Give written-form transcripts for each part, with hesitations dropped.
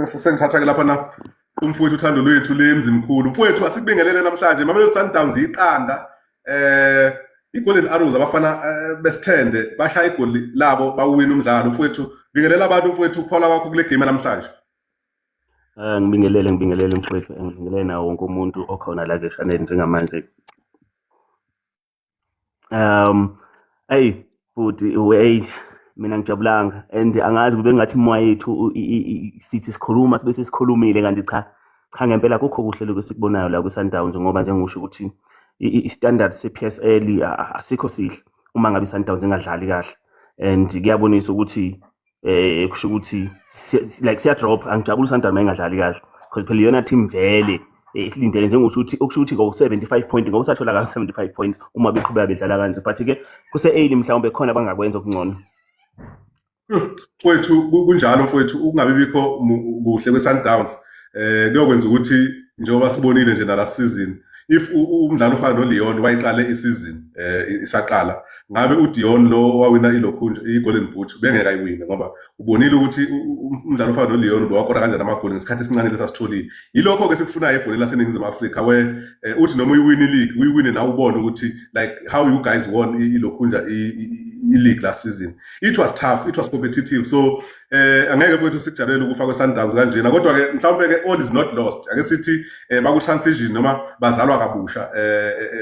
Sengithatha ke lapha na umfowethu uthando lwethu lemzimkhulu. Mfowethu, asikubingelele namhlanje. Mamelodi Sundowns iqanda, iGolden Arrows, abafana besithende bashaya igoli labo, bawina umdlalo. Mfowethu, bingelela abantu, mfowethu, ukuphola kwakho kule game namhlanje. Ngibingelele, ngibingelele mfowethu, ngibingelele nawo wonke umuntu okhona la ke-channel njengamanje. Hey futhi, hey, mina ngijabulanga and angazi, kube ngathi imoya yethu sithi sikhuluma sibe sesikhulumile, kanti cha cha, ngempela kukho kuhle lokho esikubonayo la kwi-Sundowns, ngoba njengokusho ukuthi i-standard se-PSL asikho sihle uma ngabe i-Sundowns ingadlali kahle, and kuyabonisa ukuthi kusho ukuthi like siya drop. Angijabuli uSundowns mayingadlali kahle, because phela iyona team vele isilindele, njengokusho ukuthi okusho ukuthi ngo 75 point ngosathola ka 75 point uma beqhubeka bedlala kanje, but ke kuse early, mhlawumbe khona abangakwenza okungcono. Mfowethu, kunjalo mfowethu, ukungabi bikho kuhle kwe-Sundowns kuyokwenza ukuthi, njengoba sibonile nje nala season, if umdlalo ofana noLeon wayiqale isizini isaqala, ngabe uDion lo wawina ilokhunja i-Golden Boot bengeke ayiwine, ngoba ubonile ukuthi umdlalo ofana noLeon ubewakora kanjani amagoli ngesikhathi esincane lesasitholile. Yilokho-ke sikufunayo ebholeni laseNingizimu Afrika, where uthi noma uyiwine i-league, uyiwine nawe ubone ukuthi like how you guys won ilokhunja i-league last season. It was tough, it was competitive. So angeke mfowethu sikujabulele ukufa kwe-Sundowns kanjena, kodwa-ke mhlawumbe-ke all is not lost. Ake sithi baku-transition noma bazalwa kabusha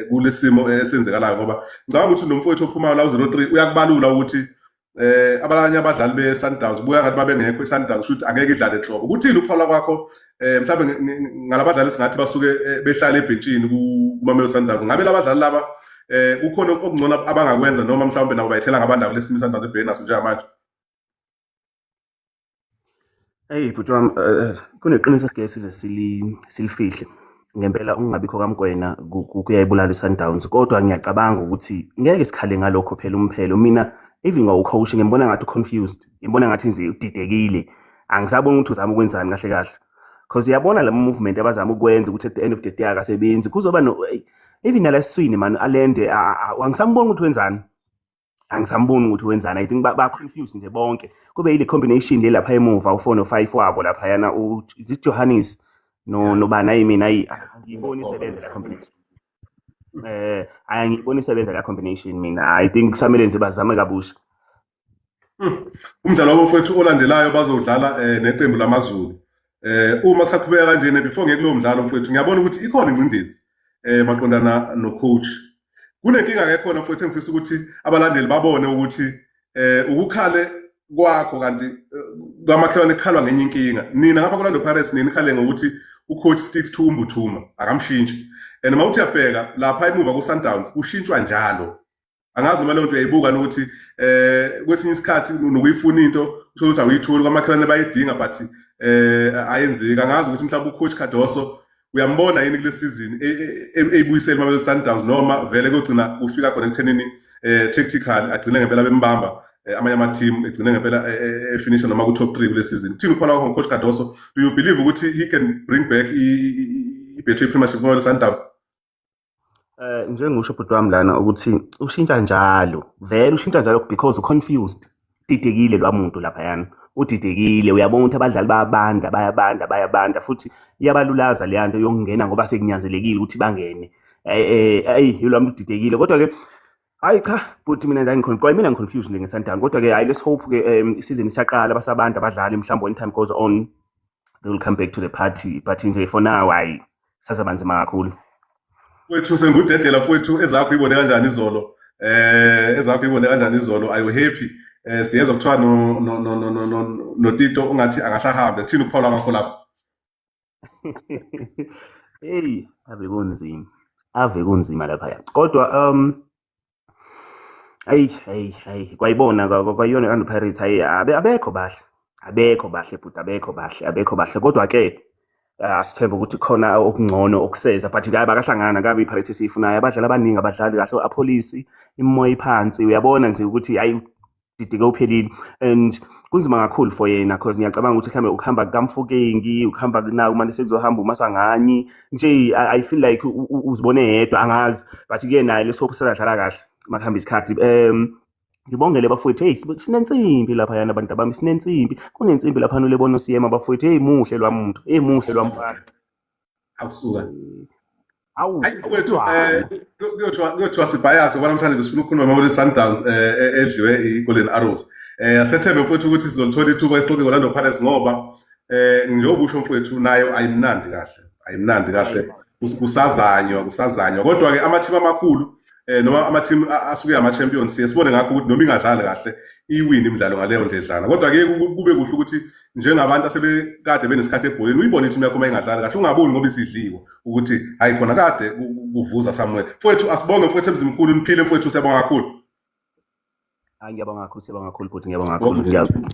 kulesimo esenzekalayo, ngoba ngicabanga ukuthi nomfowethu ophumayo la u-03 uyakubalula ukuthi abanye abadlali be-Sundowns buya ngathi babengekho, i-Sundowns shuthi angeke idlale nhlobo. Kuthini ukuphawula kwakho mhlawumbe ngalabadlali singathi basuke behlala ebhentshini kuMamelodi Sundowns? Ngabe labadlali laba kukhona okungcono abangakwenza, noma mhlawumbe nabo bayithela ngabandawo lesimo i-Sundowns ebhekene naso njengamanje? Hey bhuti wami, kuneqiniso esike size silifihle. Ngempela ukungabikho kaMokoena kuyayibulala i-Sundowns, kodwa ngiyacabanga ukuthi ngeke sikhale ngalokho phela umphelo. Mina even ngawu-coach ngimbona ngathi confused, ngimbona ngathi nje udidekile. Angisaboni ukuthi uzama ukwenzani kahle kahle. Because uyabona la movement abazama ukwenza ukuthi at the end of the day akasebenzi. Kuzoba no even nalesiswini man Allende, angisamboni ukuthi wenzani. Angisamboni ukuthi wenzani. I think ba confused nje bonke. Kube yile combination le lapha emuva, u4 no5 wabo lapha yana, u is it Johannes no nobani? Ayi, mina ayi, angiyiboni isebenza la combination. Angiyiboni isebenza la combination mina. I think kusamele nje bazame kabusha. Umdlalo wabo mfowethu olandelayo bazodlala neqembu lamaZulu. Uma kusaqhubeka kanjena, before ngiye kulowo mdlalo mfowethu, ngiyabona ukuthi ikhona ingcindezi maqondana no coach. Kunenkinga ke khona mfowethu engifisa ukuthi abalandeli babone ukuthi ukukhale kwakho kanti kwamakhelwane kukhalwa ngenye inkinga. Nina ngapha ku-Orlando Pirates nini khale ngokuthi ucoach sticks to uMbuthuma, akamshintshi. And mawuthi uyabheka lapha emuva ku-Sundowns ushintshwa njalo. Angazi noma leyo nto uyayibuka ukuthi kwesinye isikhathi nokuyifuna into usho ukuthi awuyitholi, kwamakhelwane bayidinga, but ayenzeki. Angazi ukuthi mhlawumbe ucoach Cardoso uyambona yini kule season eyibuyisele iMamelodi Sundowns, noma vele kuyogcina kufika khona ekuthenini tactical agcine ngempela bembamba amanye ama-team, egcine ngempela efinisha noma ku-top 3 kule season. Thini ukhona kwakho coach Cardoso? Do you believe ukuthi he can bring back i-Betway Premiership kuMamelodi Sundowns? Njengisho bhuti wami lana ukuthi ushintsha njalo, vele ushintsha njalo because u-confused, udidekile lwa muntu laphayana, udidekile. Uyabona ukuthi abadlali bayabanda, bayabanda, bayabanda, futhi iyabalulaza leya nto yokungena ngoba sekunyanzelekile ukuthi bangene. Eyi, yilwa muntu udidekile, kodwa ke hayi cha bhuti, mina ngikhona kwa mina ngi-confused nje nge-Sundowns, kodwa ke hayi, let's hope ke isizini isaqala, basabantu abadlali, mhlawumbe when time goes on they will come back to the party, but nje for now hayi, sasebanzima kakhulu. Mfowethu, sengudedela mfowethu, ezakho ibone kanjani izolo? Ezakho ibone kanjani izolo? Are you happy? Siyezwa kuthiwa no no Tito ungathi angahlahambe. Kuthini ukuphawula kwakho lapho? Hey, ave kunzima. Ave kunzima lapha. Kodwa ayi hayi hayi, kwayibona kwayona Orlando Pirates, hayi, abekho bahle. Abekho bahle bhuti, abekho bahle, abekho bahle. Kodwa ke asithembe ukuthi khona okungcono okuseza, but hayi, bakahlangana kabi iPirates esiyifunayo. Abadlali abaningi abadlali kahle, Appollis imoya iphansi, uyabona nje ukuthi hayi, didike uphelile, and kunzima kakhulu for yena, cause ngiyacabanga ukuthi mhlambe ukuhamba kukaMofokeng, ukuhamba naku manje sekuzohamba uMaswanganyi nje, I feel like uzibone yedwa, angazi, but ke naye lesopho seladlala kahle makuhamba isikhathi. Ngibongele bafowethu, hey, sinensimbi laphayana abantu bami, sinensimbi, kunensimbi laphana uLebone Siyema bafowethu. Hey, muhle lwamuntu, hey, muhle lwamfana. Awusuka. Awu. Hayi mfowethu, kuyothiwa sibhayase ngoba namhlanje besifuna ukukhuluma ngama Sundowns edliwe i-Golden Arrows. Asethembe mfowethu ukuthi sizolithola ithuba esixoxe Orlando Pirates, ngoba njengoba usho mfowethu, nayo ayimnandi kahle. Ayimnandi kahle. Kusazanywa, kusazanywa. Kodwa ke ama-team amakhulu noma ama-team asuke ama-champions, siye sibone ngakho ukuthi noma ingadlali kahle iwini imidlalo ngaleyo ndledlana. Kodwa ke kube kuhle ukuthi njengabantu asebekade benesikhathi ebholeni uyibone i-team yakho uma ingadlali kahle, ungaboni ngoba isidliwe ukuthi hayi khona kade kuvuza somewhere. Mfowethu, asibonge mfowethu emzimkhulu, niphile mfowethu, siyabonga kakhulu. Hayi, ngiyabonga kakhulu, siyabonga kakhulu futhi, ngiyabonga kakhulu.